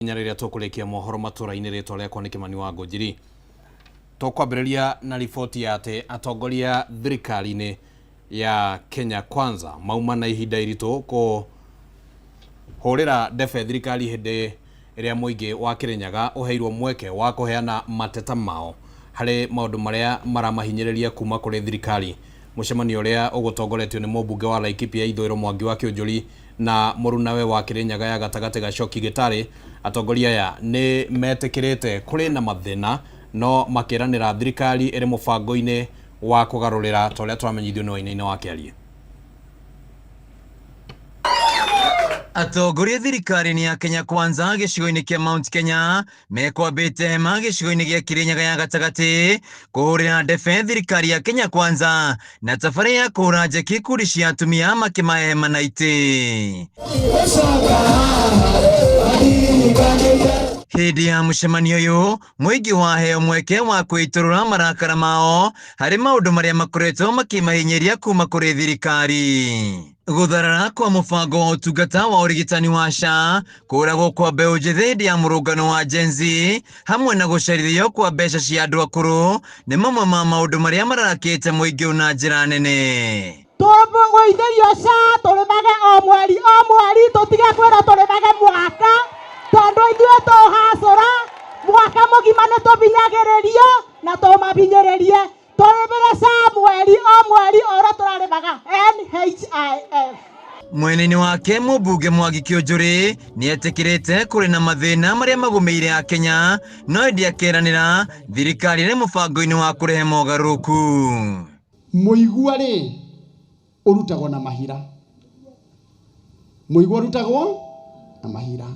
Nginya rĩrĩa tũkũrĩkia mohoro matũra-inĩ rĩtwa rĩakwa nĩ Kĩmani wa Ngũnjiri. Tũkwambĩrĩria na riboti ya atĩ atongoria thirikari-inĩ ya Kenya Kwanza mauma na ihinda iritũ kũhũrĩra ndebe thirikari hĩndĩ ĩrĩa mũingĩ wa Kĩrĩnyaga ũheirwo mweke wa kũheana mateta mao harĩ maũndũ marĩa maramahinyĩrĩria kuma kũrĩ thirikari. Mũcemanio ũrĩa ũgũtongoretio nĩ mũmbunge wa Laikipia ya Ithũĩro Mwangi wa Kĩũnjũri na mũrunawe wa Kĩrĩnyaga ya gatagatĩ Gachoki Gĩtarĩ, atongoria aya nĩ metĩkĩrĩte kũrĩ na mathĩna no makĩranĩra thirikari ĩrĩ mũbango-inĩ wa kũgarũrĩra ta ũrĩa tũramenyithio nĩ Wainaina wa Kĩarie. Atongoria thirikari-inĩ ya Kenya Kwanza gĩcigo-inĩ kĩa Mount Kenya mekwambĩte hema gĩcigo-inĩ gĩa Kirinyaga ya gatagatĩ kũhũrĩra ndebe thirikari ya Kenya Kwanza na tabarĩra ya kũhũra njeki ikundi cia atumia makĩmahe hema na itĩ. Hĩndĩ ya mũcemanio ũyũ mũingĩ waheo mweke wa kwĩitũrũra marakara mao harĩ maũndũ marĩa makoretwo makĩmahinyĩria kuma kũrĩ thirikari. Gũtharara kwa mũbango wa ũtungata wa ũrigitani wa SHA, kũragwo kwa mbeũ njĩthĩ hĩndĩ ya mũrũngano wa Gen Z, hamwe na gũcerithio kwa mbeca cia andũ akũrũ nĩ mamwe ma maũndũ marĩa mararakĩte mũingĩ ũyũ na njĩra nene. Tũgũithĩrio SHA tũrĩmage o mweri o mweri, tũtige kwĩrwo tũrĩmage mwaka, tondũ ithuĩ tũhacũra mwaka mũgima nĩ tũbinyagĩrĩrio na tũmabinyĩrĩrie. Tũrĩmĩre SHA mweri o mweri o ũrĩa tũrarĩmaga NHIF. Mwena-inĩ wake mũmbunge Mwangi Kĩũnjũrĩ nĩetĩkĩrĩte kũrĩ na mathĩna marĩa magũmĩire Akenya, no ĩndĩ akeranĩra thirikari ĩrĩ mũbango-inĩ wa kũrehe mogarũrũku. Mũigua rĩ ũrutagwo na mahira, mũigua ũrutagwo na mahira,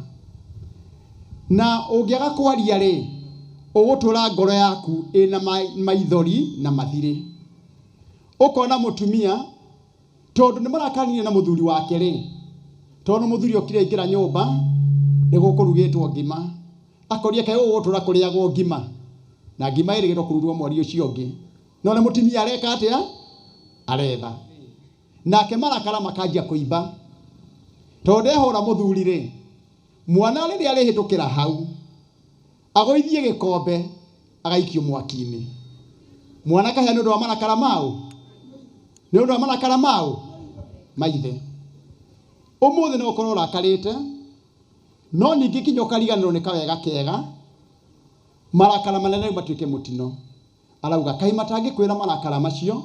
na ũngĩaga kwaria rĩ ũgũtũra ngoro yaku ĩna maithori na mathirĩ. Ũkona mũtumia tondũ nĩ marakarire na mũthuri wake rĩ, tondũ mũthuri okire aingĩra nyũmba nĩ gũkũrugĩtwo ngima, akoria kaĩ ũgũtũra kũrĩagwo ngima, na ngima ĩrĩgĩrwo kũrugwo mweri ũcio ũngĩ, no nĩ mũtumia areka atĩa? Aretha. Nake marakara makanjia kũimba, tondũ ndehũra mũthuri rĩ, mwana rĩrĩa arĩhĩtũkĩra hau agũithie gĩkombe agaikio mwaki-inĩ, mwana akahĩa nĩ ũndũ wa marakara mau, nĩ ũndũ wa marakara mau maithe. Ũmũthĩ no ũkorwo ũrakarĩte, no ningĩ kinya ũkariganĩrwo nĩ kawega kega, marakara manene rĩu matuĩke mũtino. Arauga kaĩ matangĩkwĩra marakara macio,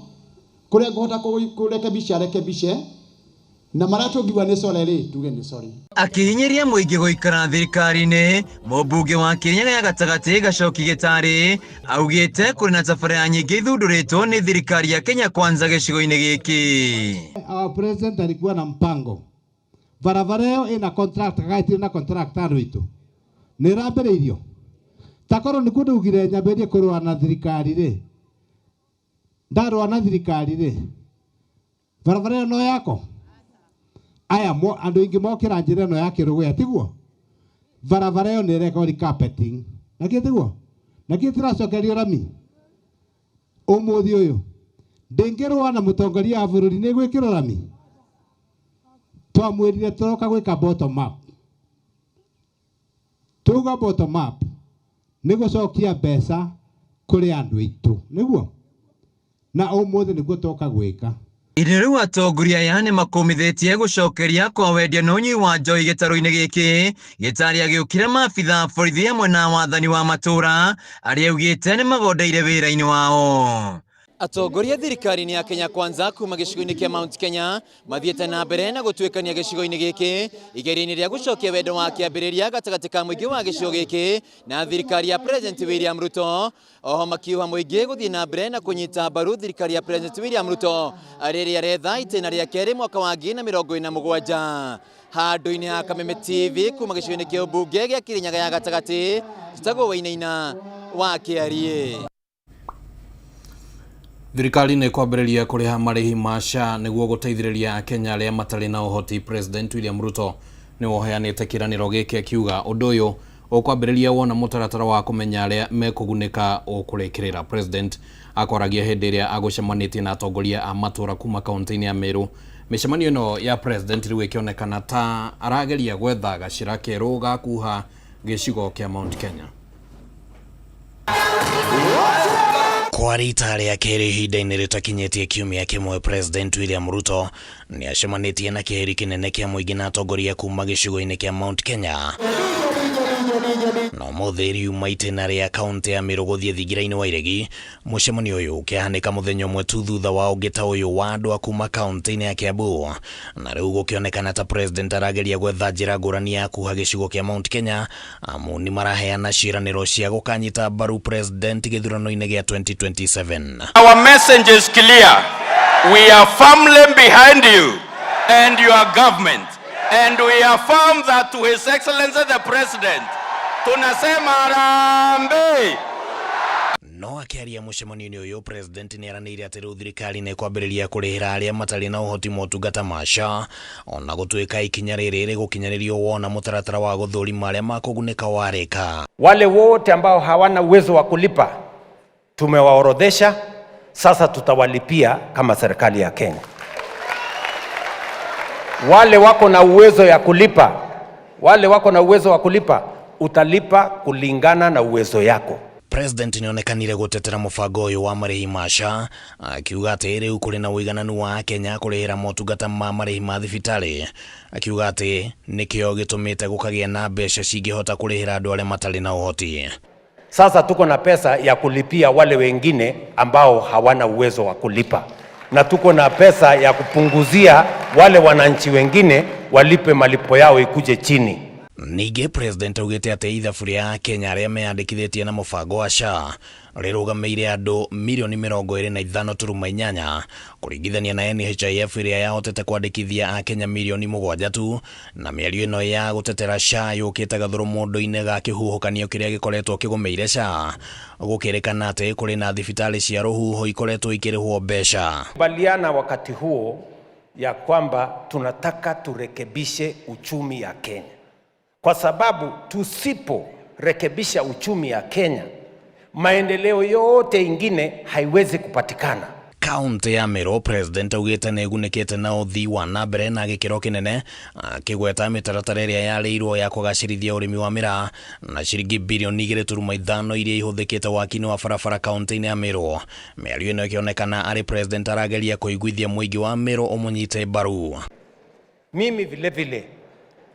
kũrĩa ngũhota kũrekebisha rekebishe, na marĩa tũngiuga nĩ sorry rĩ, tuge nĩ sorry. Akĩhinyĩria mũingĩ gũikara thirikari-inĩ, mũmbunge wa Kĩrĩnyaga ya gatagatĩ Gachoki Gĩtarĩ augĩte kũrĩ na tabarĩra nyingĩ ithundũrĩtwo nĩ thirikari ya Kenya Kwanza gĩcigo-inĩ gĩkĩ. Our president alikuwa na mpango, barabara ĩyo ĩna contract kana ĩtirĩ na contract andũ aitũ nĩ ĩrambĩrĩirio, takorwo nĩkuo ndaugire nyambĩrĩrie kũrũa na thirikari rĩ, ndarũa na thirikari rĩ, barabara ĩyo no yako aya andũ aingĩ mokĩra njĩra ĩno ya Kĩrũgũya, tiguo? Barabara ĩyo nĩ ĩrekwo recarpeting, na kĩ tiguo? Na kĩ tũracokerio rami ũmũthĩ ũyũ, ndĩngĩrũa na mũtongoria wa bũrũri nĩ gwĩkĩrwo rami. Twamwĩrire tũroka gwĩka bottom up, tuga bottom up nĩ gũcokia mbeca kũrĩ andũ aitũ, nĩguo? Na ũmũthĩ nĩguo twoka gwĩka. Ĩndĩ rĩu atongoria aya nĩ makũmithĩtie gũcokeria kwa wendia na ũnyui wa njohi gĩtarũ-inĩ gĩkĩ. Gĩtarĩ agĩũkĩra maabitha a borithi hamwe na wathani wa matũũra arĩa augĩte nĩ magondeire wĩra-inĩ wao. Atongoria thirikari-inĩ ya Kenya Kwanza kuma gĩcigo-inĩ kĩa Mount Kenya mathiĩte na mbere na gũtuĩkania gĩcigo-inĩ gĩkĩ igeria-inĩ rĩa gũcokia wendo wa kĩambĩrĩria gatagatĩ ka mũingĩ wa gĩcigo gĩkĩ na thirikari ya President William Ruto. Oho makiuha mũingĩ gũthiĩ na mbere na kũnyita mbaru thirikari ya President William Ruto rĩrĩa aretha itĩna rĩa kerĩ mwaka wa 2027. Handũ-inĩ ha Kameme TV kuma gĩcigo-inĩ kĩa ũmbunge gĩa Kĩrĩnyaga ya gatagatĩ, njĩtagwo Wainaina wa Kĩariĩ. Thirikari nĩ kwambĩrĩria kũrĩha marĩhi ma SHA nĩguo gũteithĩrĩria Akenya arĩa matarĩ na ũhoti. President William Ruto nĩwe ũheanĩte kĩĩranĩro gĩkĩ akiuga ũndũ ũyũ ũkwambĩrĩria wona mũtaratara wa kũmenya arĩa mekũgunĩka ũkũrĩkĩrĩra. President akwaragia hĩndĩ ĩrĩa agũcemanĩtie na atongoria a matũũra kuma kaunti-inĩ ya Meru. Mĩcemanio ĩno ya President rĩu ĩkĩonekana ta arageria gwetha gacĩra kerũ ga kuha Gĩcigo kĩa Mount Kenya. Kwa rita rĩa kerĩ ihinda-inĩ rĩtakinyĩtie kiumia kĩmwe, President William Ruto nĩ acemanĩtie na kĩheri kĩnene kĩa mũingĩ na atongoria kuma gĩcigo-inĩ kĩa Mount Kenya. Na ũmũthĩ riuma itĩna rĩa kaũntĩ ya Meru gũthiĩ thingira-inĩ wa Iregi. Mũcemanio ũyũ ũkĩhanĩka mũthenya ũmwe tu thutha wa ũngĩ ta ũyũ wa andũ a kuma kaũntĩ-inĩ ya Kiambu. Na rĩu gũkĩonekana ta President arageria gwetha njĩra ngũrani ya kuha gĩcigo kĩa Mount Kenya, amu nĩ maraheana ciĩranĩro cia gũkanyita mbaru President gĩthurano-inĩ gĩa 2027. Our message is clear. We are firmly behind you and your government. And we affirm that to His Excellency the President. Tunasema harambee. No akĩaria mũcemanio-inĩ ũyũ, President nĩ eranĩire atĩ rĩu thirikari nĩ ĩkwambĩrĩria kũrĩhĩra arĩa matarĩ na ũhoti motungata ma SHA, ona gũtuĩka ikinya rĩrĩ rĩgũkinyanĩrio wona mũtaratara wa gũthũrima arĩa makũgunĩka warĩka. Wale wote ambao hawana uwezo wa kulipa tumewaorodhesha, sasa tutawalipia kama serikali ya Kenya. Wale wako na uwezo ya kulipa, wale wako na uwezo wa kulipa, utalipa kulingana na uwezo yako. President nĩonekanire gũtetera mũbango ũyũ wa marĩhi ma SHA, akiuga atĩ rĩu kũrĩ na ũigananu wa Akenya kũrĩhĩra motungata ma marĩhi ma thibitarĩ, akiuga atĩ nĩkĩo gĩtũmĩte gũkagĩa na mbeca cingĩhota kũrĩhĩra andũ arĩa matarĩ na ũhoti. Sasa tuko na pesa ya kulipia wale wengine ambao hawana uwezo wa kulipa, na tuko na pesa ya kupunguzia wale wananchi wengine walipe malipo yao ikuje chini. Ningĩ President augĩte atĩ ithabu rĩa Akenya arĩa meyandĩkithĩtie na mũbango wa SHA rĩrũgamĩire andũ mirioni 25.8 kũringithania na NHIF ĩrĩa yahotete kwandĩkithia Akenya mirioni 7 tu, na mĩario ĩno ya gũtetera SHA yũkĩte gathũrũ mũndũ-inĩ ga kĩhuhũkanio kĩrĩa gĩkoretwo kĩgũmĩire SHA, gũkĩrĩkana atĩ kũrĩ na thibitarĩ cia rũhuho ikoretwo ikĩrĩhwo mbeca. Kubaliana wakati huo ya kwamba tunataka turekebishe uchumi ya Kenya, kwa sababu tusiporekebisha uchumi ya Kenya, maendeleo yote ingine haiwezi kupatikana. Kaunti ya Meru, President augĩte nĩ ĩgunĩkĩte na ũthii wa na mbere na gĩkĩro kĩnene, akĩgweta mĩtaratara ĩrĩa yarĩirwo ya kũgacĩrithia ũrĩmi wa mĩraa na ciringi birioni 2.5 iria ihũthĩkĩte waki-inĩ wa barabara kaunti-inĩ ya Meru. Mĩario ĩno ĩkĩonekana arĩ President arageria kũiguithia mũingĩ wa Meru ũmũnyite mbaru. Mimi vile vile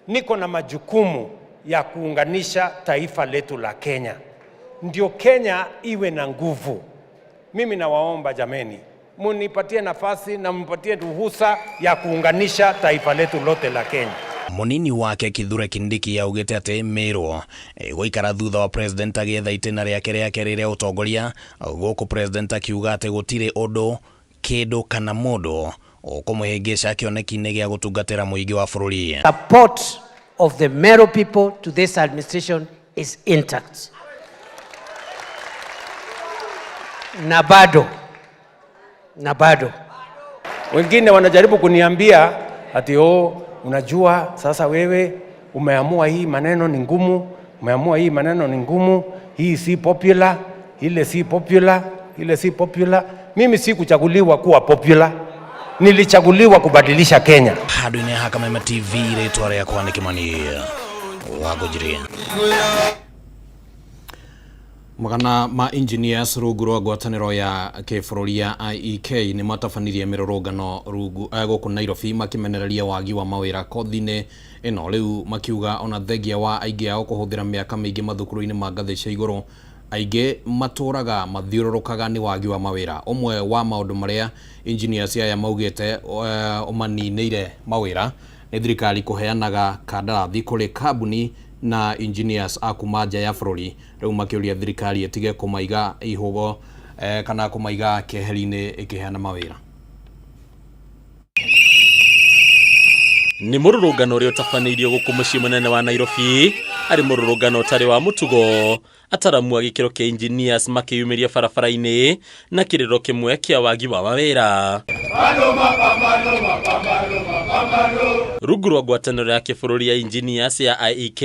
niko na majukumu ya kuunganisha taifa letu la Kenya, ndio Kenya iwe na nguvu. Mimi nawaomba jameni, munipatie nafasi na mpatie ruhusa ya kuunganisha taifa letu lote la Kenya. Munini wake Kithure Kindiki augĩte atĩ Meru ĩgũikara thutha wa President agĩetha itĩna rĩake rĩa kerĩ rĩa ũtongoria, gũkũ President akiuga atĩ gũtirĩ ũndũ, kĩndũ kana mũndũ ũkũmũhĩngĩca kĩoneki-inĩ gĩa gũtungatĩra mũingĩ wa bũrũri. Support of the Meru people to this administration is intact. Na bado, na bado. Wengine wanajaribu kuniambia ati oh, unajua sasa wewe umeamua hii maneno ni ngumu, umeamua hii maneno ni ngumu, hii si popular, ile si popular, ile si popular. Mimi si kuchaguliwa kuwa popular, nilichaguliwa kubadilisha Kenya. Handũ-inĩ ha Kameme TV, rĩtwa rĩakwa nĩ Kĩmani wa Ngũnjiri. Magana ma engineers rungu rwa ngwatanĩro ya kĩbũrũri ya IEK nĩ matabanirie mĩrũrũngano rungu gũkũ Nairobi makĩmenereria wagi wa mawĩra kothi-inĩ ĩno, rĩu makiuga ona thengia wa aingĩ ao kũhũthĩra mĩaka mĩingĩ mathukuru-inĩ ma ngathĩ cia igũrũ, aingĩ matũraga mathiũrũrũkaga nĩ wagi wa mawĩra. Ũmwe wa maũndũ marĩa engineers aya maugĩte ũmaninĩire mawĩra nĩ thirikari kũheanaga kandarathi kũrĩ kambuni na engineers a kuma nja ya bũrũri, rĩu makĩũria thirikari ĩtige kũmaiga ihũgo kana kũmaiga keheri-inĩ ĩkĩheana mawĩra. Nĩ mũrũrũngano ũrĩa ũtabanĩirio gũkũ mũciĩ mũnene wa Nairobi, arĩ mũrũrũngano ũtarĩ wa mũtugo, ataramu a gĩkĩro kĩa engineers makĩyumĩria barabara-inĩ na kĩrĩro kĩmwe kĩa wagi wa mawĩra. Rungu rwa ngwatanĩro ya kĩbũrũri ya engineers ya IEK,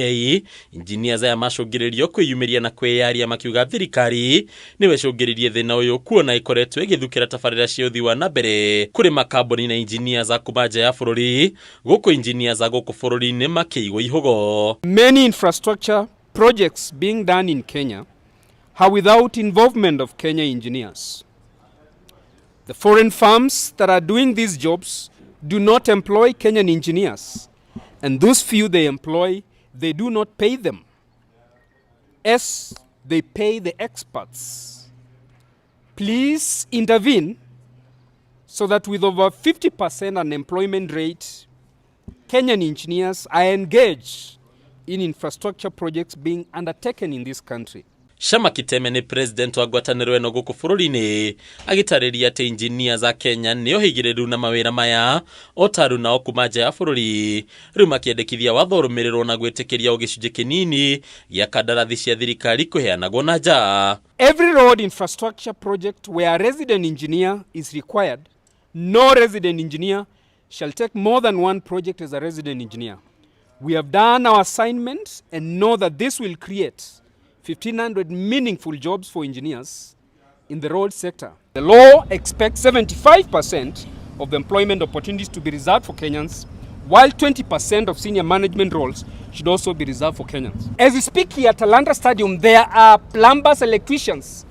engineers aya macũngĩrĩrio kwĩyumĩria na kwĩyaria makiuga thirikari nĩwe ĩcũngĩrĩirie thĩna ũyũ, kuona ĩkoretwo ĩgĩthukĩra tabarĩra cia ũthii wa na mbere kũrĩ makambuni na engineers a kuma nja ya bũrũri, gũkũ engineers a gũkũ bũrũri-inĩ makĩigwo ihũgo. Many infrastructure projects being done in Kenya are without involvement of Kenya engineers. The foreign firms that are doing these jobs do not employ Kenyan engineers, and those few they employ, they do not pay them as they pay the experts. Please intervene so that with over 50% unemployment rate, Kenyan engineers are engaged in infrastructure projects being undertaken in this country. Shama Kiteme nĩ president wa ngwatanĩro ĩno gũkũ bũrũri-inĩ agĩtarĩria atĩ injinia za Kenya nĩo higĩrĩru na mawĩra maya o ta rĩu nao kuma nja ya bũrũri rĩu makĩendekithia watho ũrũmĩrĩrwo na gwĩtĩkĩria o gĩcunjĩ kĩnini gĩa kandarathi cia thirikari kũheanagwo na nja. Every road infrastructure project where a resident engineer is required, no resident engineer shall take more than one project as a resident engineer. We have done our assignment and know that this will create 1,500 meaningful jobs for engineers in the road sector. The law expects 75% of the employment opportunities to be reserved for Kenyans, while 20% of senior management roles should also be reserved for Kenyans. As we speak here at Talanta Stadium, there are plumbers, electricians,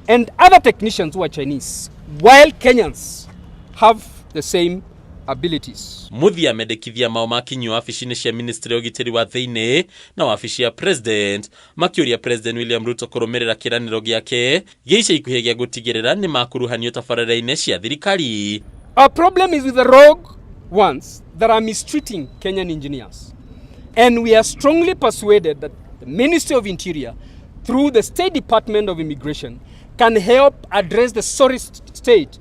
and other technicians who are Chinese, while Kenyans have the same abilities. Muthia mendekithia mao makinyio wabici-inĩ cia ministry ya ũgitĩri wa thĩinĩ na wabici ya president makĩũria President William Ruto kũrũmĩrĩra kĩĩranĩro gĩake gĩa ica ikuhĩ gĩa gũtigĩrĩra nĩ makuruhanio tabarĩra-inĩ cia thirikari. Our problem is with the rogue ones that are mistreating Kenyan engineers. And we are strongly persuaded that the Ministry of Interior, through the State Department of Immigration, can help address the sorry state,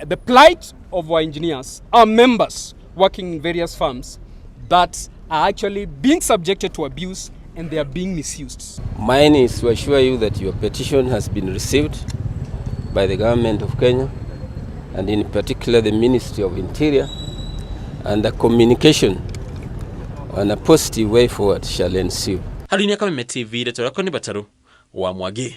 the plight of our engineers, our members working in various firms that are actually being subjected to abuse and they are being misused. Mine is to assure you that your petition has been received by the government of Kenya, and in particular the Ministry of Interior, and the communication on a positive way forward shall ensue. Harũni Kameme TV, rĩtwa rĩakwa nĩ Bataru wa Mwangi.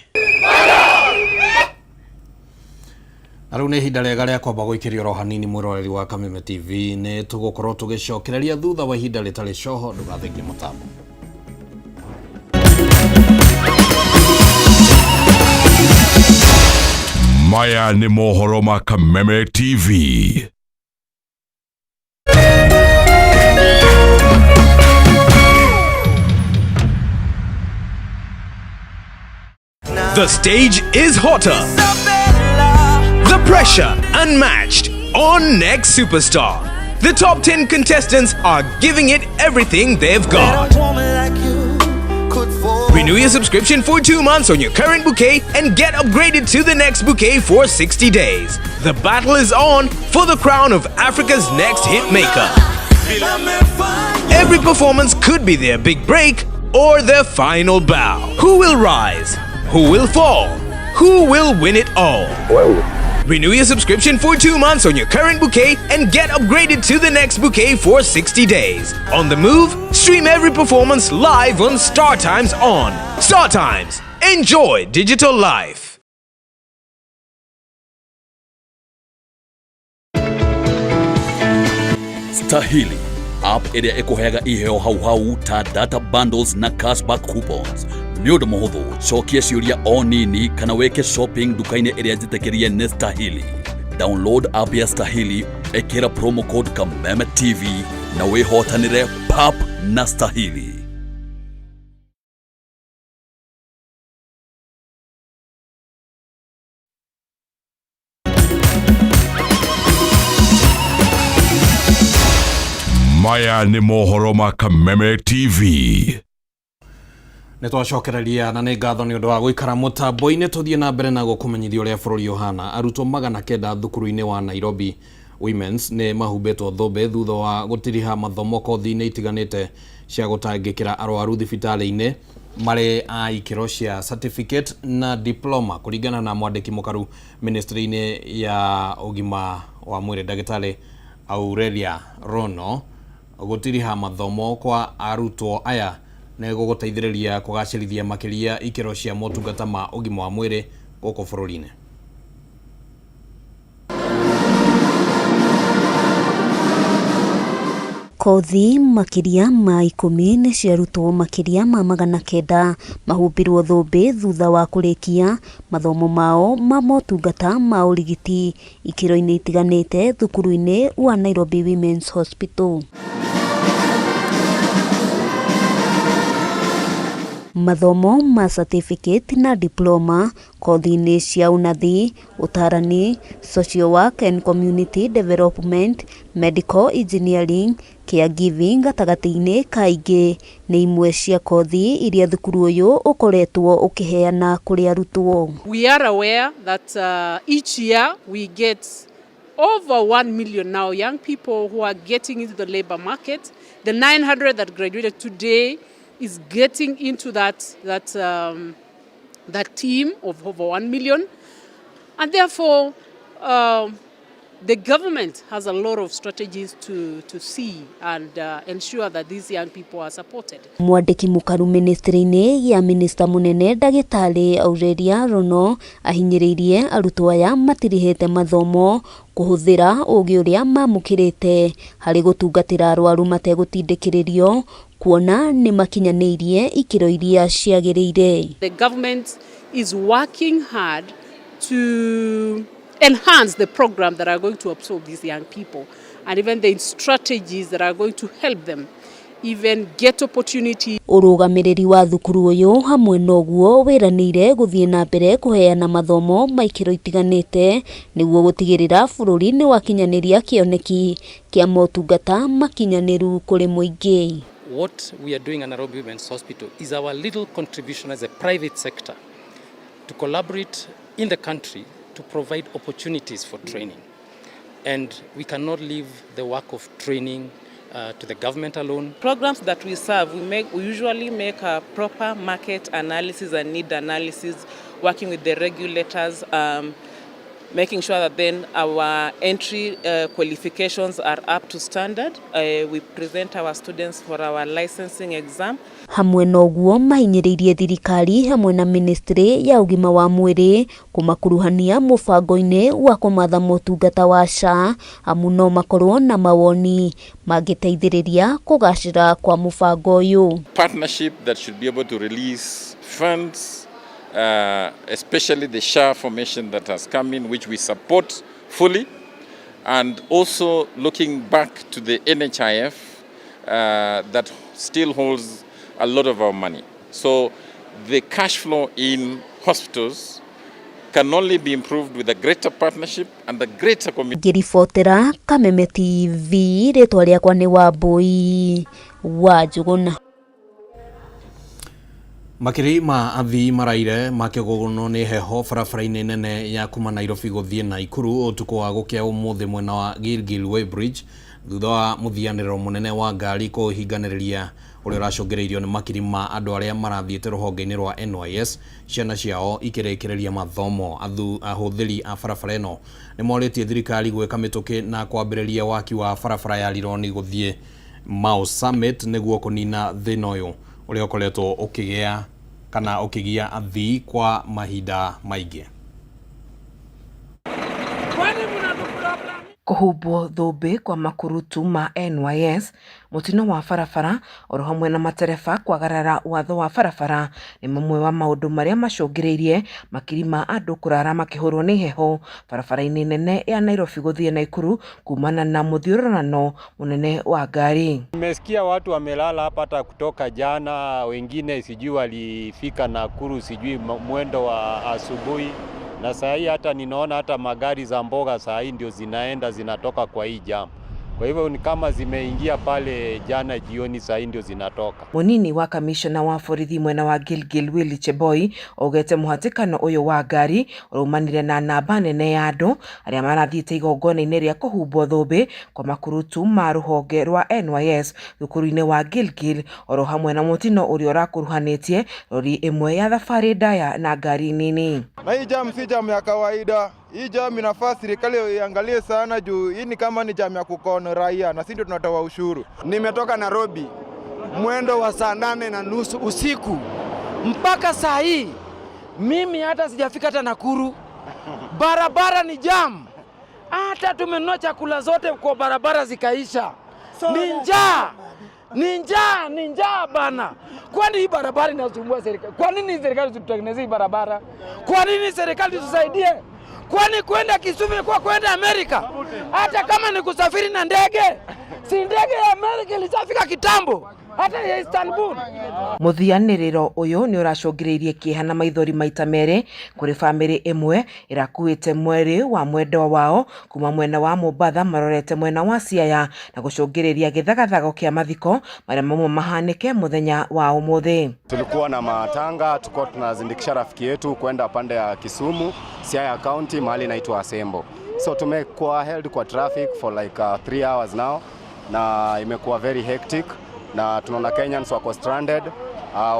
Na rĩu nĩ ihinda rĩega rĩa kwamba gũikĩrio oro hanini mwĩroreri wa Kameme TV nĩ tũgũkorwo tũgĩcokereria thutha wa ihinda rĩtarĩ coho ndũgathengie mũtambo. Maya nĩ mohoro ma Kameme TV. The stage is hotter. The pressure unmatched on Next Superstar. The top 10 contestants are giving it everything they've got. Renew your subscription for 2 months on your current bouquet and get upgraded to the next bouquet for 60 days. The battle is on for the crown of Africa's next hit maker. Every performance could be their big break or their final bow. Who will rise? Who will fall? Who will win it all? Renew your subscription for 2 months on your current bouquet and get upgraded to the next bouquet for 60 days. On the move, stream every performance live on Star Times On. Star Times, enjoy digital life. Stahili app ĩrĩa ĩkũheaga iheo hau hau ta data bundles na cashback coupons nĩ ũndũ mũhũthũ cokia ciũria o nini kana wĩke shopping nduka-inĩ ĩrĩa njĩtĩkĩrie nĩ Stahili. Download app ya Stahili, ĩkĩra promo code Kameme TV na wĩhotanĩre pap na Stahili. Maya nĩ mohoro ma Kameme TV. Nĩ twacokereria na nĩ ngatho nĩ ũndũ wa gũikara mũtambo-inĩ tũthiĩ na mbere na gũkũmenyithia ũrĩa bũrũri ũhana. Arutwo 900 thukuru-inĩ wa Nairobi Women's nĩ mahumbĩtwo thũmbĩ thutha wa gũtiriha mathomo kothi-inĩ itiganĩte cia gũtangĩkĩra arwaru thibitarĩ-inĩ marĩ a ikĩro cia certificate na diploma kũringana na mwandĩki mũkaru ministry-inĩ ya ũgima wa mwĩrĩ ndagĩtarĩ Aurelia Rono. Gũtiriha mathomo kwa arutwo aya nĩ gũgũteithĩrĩria kũgacĩrithia makĩria ikĩro cia motungata ma ũgima wa mwĩrĩ gũkũ bũrũri-inĩ. Kothi makĩria ma 10 nĩ ciarutwo makĩria ma 900 mahumbĩrwo thũmbĩ thutha wa kũrĩkia mathomo mao ma motungata ma ũrigiti ikĩro-inĩ itiganĩte thukuru-inĩ wa Nairobi Women's Hospital. Mathomo ma certificate na diploma kothi-inĩ cia ũnathi, ũtarani, social work and community development, medical engineering, caregiving gatagatĩ-inĩ ka ingĩ nĩ imwe cia kothi iria thukuru ũyũ ũkoretwo ũkĩheana kũrĩ arutwo. We are aware that each year we get over 1 million now young people who are getting into the labor market. The 900 that graduated today is getting into that team of over 1 million, and therefore the government has a lot of strategies to see and ensure that these young people are supported. Mwandĩki mũkaru ministry-inĩ ya minista mũnene ndagĩtarĩ Aurelia Rono ahinyĩrĩirie arutwo aya matirihĩte mathomo kũhũthĩra ũgĩ ũrĩa mamũkĩrĩte harĩ gũtungatĩra arwaru mategũtindĩkĩrĩrio kuona nĩ makinyanĩirie ikĩro iria ciagĩrĩire. The government is working hard to enhance the program that are going to absorb these young people, and even the strategies that are going to help them even get opportunity. Ũrũgamĩrĩri wa thukuru ũyũ hamwe noguo wĩranĩire gũthiĩ na mbere kũheana mathomo ma ikĩro itiganĩte nĩguo gũtigĩrĩra bũrũri nĩ wakinyanĩria kĩoneki kĩa motungata makinyanĩru kũrĩ mũingĩ. What we are doing at Nairobi Women's Hospital is our little contribution as a private sector to collaborate in the country to provide opportunities for training. And we cannot leave the work of training to the government alone. Programs that we serve, we usually make a proper market analysis and need analysis, working with the regulators, making sure that then our entry qualifications are up to standard. We present our students for our licensing exam. Hamwe noguo mahinyĩrĩirie thirikari hamwe na ministry ya ũgima wa mwĩrĩ kũmakuruhania mũbango-inĩ wa kũmatha motungata wa SHA amu no makorwo na mawoni mangĩteithĩrĩria kũgacĩra kwa mũbango ũyũ. Partnership that should be able to release funds, especially the SHA formation that has come in, which we support fully, and also looking back to the NHIF that still holds a lot of our money. So the cash flow in hospitals can only be improved with a greater partnership and a greater community. Ngĩribotera Kameme TV, rĩtwa rĩakwa nĩ Wambui wa Njũgũna. Makiri ma athii maraire makĩgũgũnwo nĩ heho barabara-inĩ nene ya kuma Nairobi gũthiĩ Naikuru ũtukũ wa gũkĩa ũmũthĩ mwena wa Gilgil Weighbridge thutha wa mũthianĩrĩro mũnene wa ngari kũhinganĩrĩria ũrĩa ũracũngĩrĩirio nĩ makiri ma andũ arĩa marathiĩte rũhonge-inĩ rwa NYS ciana ciao ikĩrĩkĩrĩria mathomo. Ahũthĩri a barabara ĩno nĩ morĩtie thirikari gwĩka mĩtũkĩ na kwambĩrĩria waki wa barabara ya Rironi gũthiĩ Mau Summit nĩguo kũnina thĩna ũyũ ũrĩa ũkoretwo ũkĩgĩa kana ũkĩgia athii kwa mahinda maingĩ. Kũhumbwo thũmbĩ kwa makurutu ma NYS, mũtino wa barabara oro hamwe na matereba kwagarara watho wa barabara nĩ mamwe wa maũndũ marĩa macũngĩrĩirie makiri ma andũ kũrara makĩhũrwo nĩ heho barabara-inĩ nene ya Nairobi gũthiĩ Naikuru kumana na mũthiũrũrano mũnene wa ngari. Nimesikia watu wamelala hapa hata kutoka jana, wengine sijui walifika Nakuru sijui mwendo wa asubuhi, na saa hii hata ninaona hata magari za mboga saa hii ndio zinaenda zinatoka kwa hii jam. Kwa hivyo ni kama zimeingia pale jana jioni, saa hii ndio zinatoka. Munini wa kamishona wa borithi mwena wa Gilgil Willy Cheboi augete muhatikano uyu wa ngari urumanire na namba nene ya andu aria marathiite igongona-inĩ rĩa kũhumbwo thũmbĩ kwa makurutu ma rũhonge rwa NYS thukuru-inĩ wa Gilgil oro hamwe na mũtino ũrĩa ũrakuruhanĩtie rori ĩmwe ya thabarĩ ndaya na ngari nini. Na hii jam si jam ya kawaida. Hii jam inafaa serikali iangalie sana juu hii ni kama ni jam ya kukona raia na sisi ndio tunatoa ushuru. Nimetoka Nairobi mwendo wa saa 8:30 usiku mpaka saa hii mimi hata sijafika hata Nakuru. Barabara ni jam. Hata tumenunua chakula zote kwa barabara zikaisha. Ni njaa, ni njaa, ni njaa bana. Kwani hii barabara inasumbua serikali? Kwa nini serikali tutengeneze hii barabara? Kwa nini serikali tusaidie? Kwani kwenda Kisumu kwa kwenda Amerika, hata kama ni kusafiri na ndege, si ndege ya Amerika ilishafika kitambo, hata ya Istanbul. Mũthianĩrĩro ũyũ nĩ ũracũngĩrĩirie kĩeha na maithori maita merĩ kũrĩ bamĩrĩ ĩmwe ĩrakuĩte mwĩrĩ wa mwendwa wao kuma mwena wa Mombatha marorete mwena wa Siaya na gũcũngĩrĩria gĩthagathago kĩa mathiko marĩa mamwe mahanĩke mũthenya wa ũmũthĩ. Tulikuwa na matanga, tulikuwa tunazindikisha rafiki yetu kwenda pande ya Kisumu, Siaya County, mahali inaitwa Asembo. So tumekuwa held kwa traffic for like 3 hours now, na imekuwa very hectic, na tunaona Kenyans wako stranded,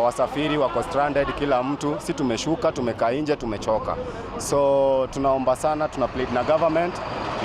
wasafiri wako stranded, kila mtu. Si tumeshuka, tumekaa nje, tumechoka. So tunaomba sana, tuna plead na government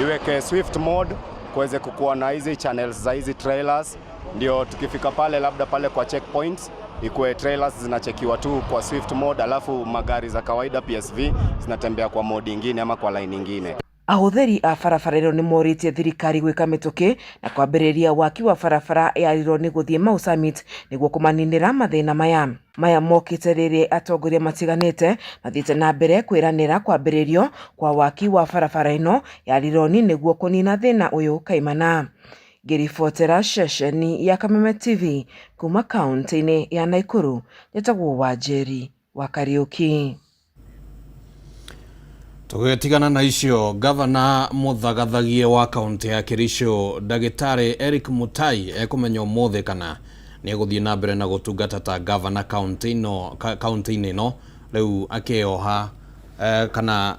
iweke swift mode kuweze kukuwa na hizi channels za hizi trailers, ndio tukifika pale labda pale kwa checkpoints ikuwe trailers zinachekiwa tu kwa swift mode, alafu magari za kawaida PSV zinatembea kwa mode ingine ama kwa line ingine. Ahũthĩri a barabara ĩno nĩmorĩtie thirikari gwĩka mĩtũkĩ na kwambĩrĩria waki wa barabara ya Rironi gũthiĩ Mau Summit nĩguo kũmaninĩra mathĩna maya. Maya mokĩte rĩrĩa atongoria matiganĩte mathiĩte na mbere kwĩranĩra kwambĩrĩrio kwa waki wa barabara ĩno ya Rironi nĩguo kũnina thĩna ũyũ kaimana. Ngĩribotera ceceni ya Kameme TV kuma kaunti-inĩ ya Nakuru, njĩtagwo Wanjeri wa Kariuki. Tũgĩtigana na icio, gavana mũthagathagie wa kaunti ya Kericho ndagĩtarĩ Eric Mutai ekũmenya ũmũthĩ kana nĩ egũthiĩ na mbere na gũtungata ta gavana kaunti-inĩ ĩno rĩu akĩoha kana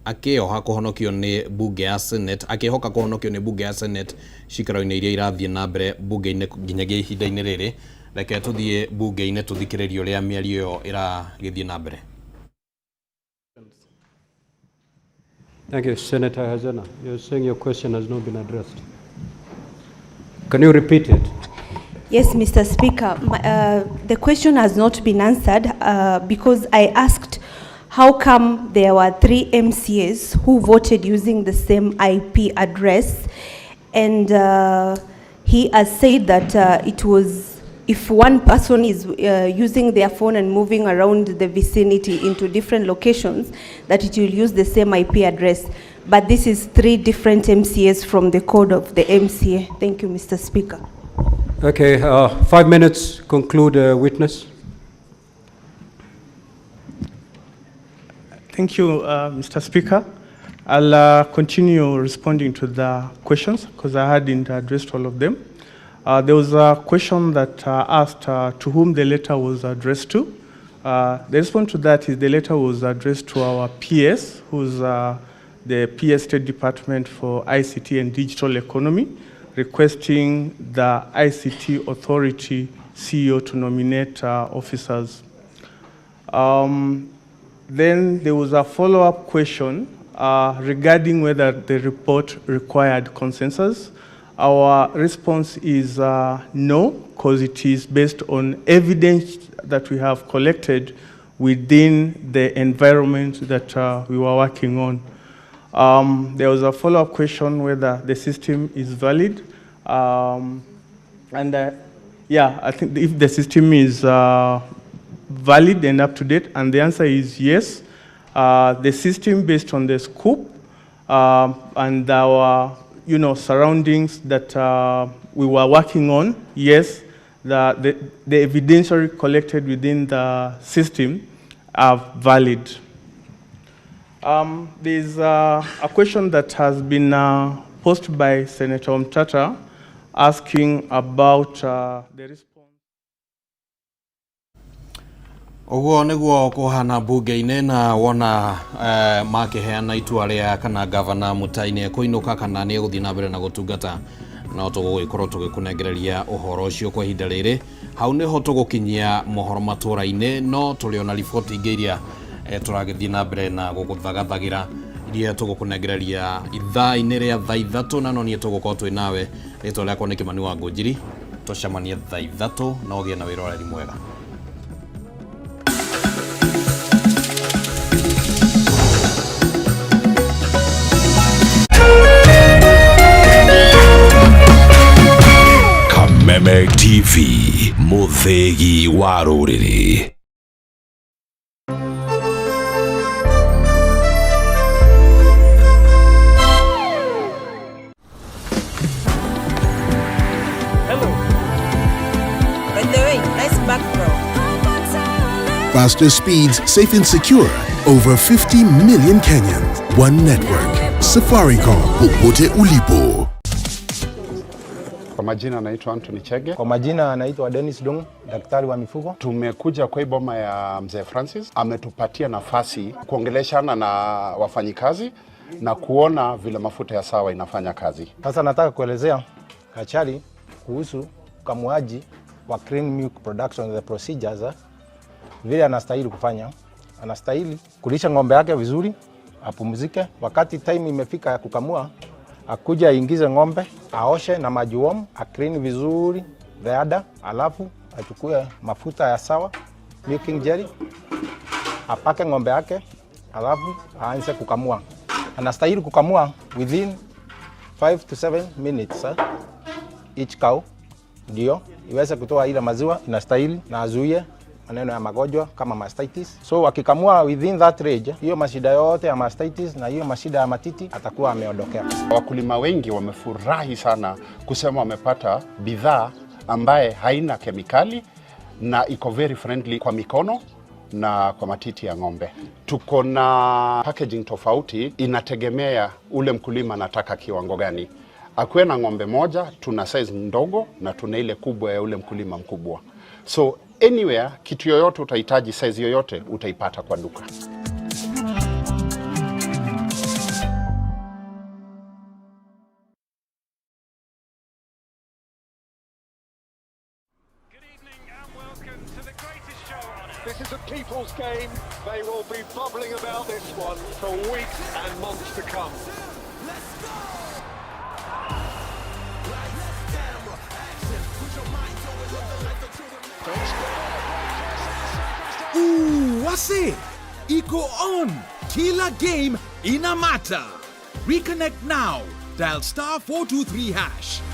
akĩoha kũhonokio nĩ bunge ya Senate, akĩhoka kũhonokio nĩ bunge ya Senate cikaro-inĩ iria irathiĩ na mbere bunge-inĩ nginyagia ihinda-inĩ rĩrĩ. Reke tũthiĩ bunge-inĩ tũthikĩrĩrie ũrĩa mĩario ĩyo ĩragĩthiĩ na mbere. Thank you, Senator Hazena. You're saying your question has not been addressed. Can you repeat it? Yes, Mr. Speaker. The question has not been answered because I asked how come there were 3 MCAs who voted using the same IP address, and he has said that it was if one person is using their phone and moving around the vicinity into different locations, that it will use the same IP address. But this is 3 different MCAs from the code of the MCA. Thank you, Mr. Speaker. Okay, 5 minutes, conclude, witness. Thank you, Mr. Speaker. I'll continue responding to the questions because I hadn't addressed all of them. There was a question that asked to whom the letter was addressed to. The response to that is the letter was addressed to our PS, who's the PS State Department for ICT and Digital Economy, requesting the ICT Authority CEO to nominate officers. Then there was a follow-up question regarding whether the report required consensus. Our response is no, because it is based on evidence that we have collected within the environment that we were working on. There was a follow-up question whether the system is valid. Yeah, I think if the system is valid and up to date, and the answer is yes. The system based on the scope and our surroundings that we were working on, yes, the evidentiary collected within the system are valid. There's a question that has been posed by Senator Omtata asking about the response. Ũguo nĩguo kũhana bunge-inĩ na wona makĩheana itua rĩa kana gavana Mutai nĩ ekũinũka kana nĩ egũthiĩ na mbere na gũtungata, no tũgũgĩkorwo tũgĩkũnengereria ũhoro ũcio kwa ihinda rĩrĩ. Hau nĩho tũgũkinyia mohoro matũra-inĩ, no tũrĩ ona riboti ingĩ iria tũragĩthiĩ na mbere na gũgũthagathagĩra iria tũgũkũnengereria ithaa-inĩ rĩa thaa 3, na no niĩ tũgũkorwo twĩ nawe. Rĩtwa rĩakwa nĩ Kĩmani wa Ngũnjiri, tũcemanie thaa 3 na ũgĩe na wĩroreri mwega. Kameme TV, mũthĩgi wa rũrĩrĩ. By the way, nice background. Faster speeds, safe and secure. Over 50 million Kenyans. One network. Safaricom. Popote ulipo. Kwa majina anaitwa Anthony Chege. Kwa majina anaitwa Dennis Dung, daktari wa mifugo. Tumekuja kwa hii boma ya mzee Francis, ametupatia nafasi kuongeleshana na wafanyikazi na kuona vile mafuta ya Sawa inafanya kazi. Sasa nataka kuelezea Kachari kuhusu ukamuaji wa clean milk production, the procedures, vile anastahili kufanya. Anastahili kulisha ng'ombe yake vizuri, apumzike. Wakati time imefika ya kukamua, akuja aingize ng'ombe, aoshe na maji warm, aclean vizuri the udder, alafu achukue mafuta ya Sawa milking jelly apake ng'ombe yake, alafu aanze kukamua. Anastahili kukamua within 5 to 7 minutes each cow ndio iweze kutoa ile maziwa inastahili na azuie maneno ya magonjwa kama mastitis. So akikamua within that range, hiyo mashida yote ya mastitis na hiyo mashida ya matiti atakuwa ameondokea. Wakulima wengi wamefurahi sana kusema wamepata bidhaa ambaye haina kemikali na iko very friendly kwa mikono na kwa matiti ya ng'ombe. Tuko na packaging tofauti, inategemea ule mkulima anataka kiwango gani. Akuwe na ng'ombe moja, tuna size ndogo na tuna ile kubwa ya ule mkulima mkubwa. So anywhere, kitu yoyote utahitaji, size yoyote utaipata kwa duka. This is a people's game. They will be bubbling about this one for weeks and months to come. Ooh, wase iko on. Kila game ina matter. Reconnect now. Dial *423#.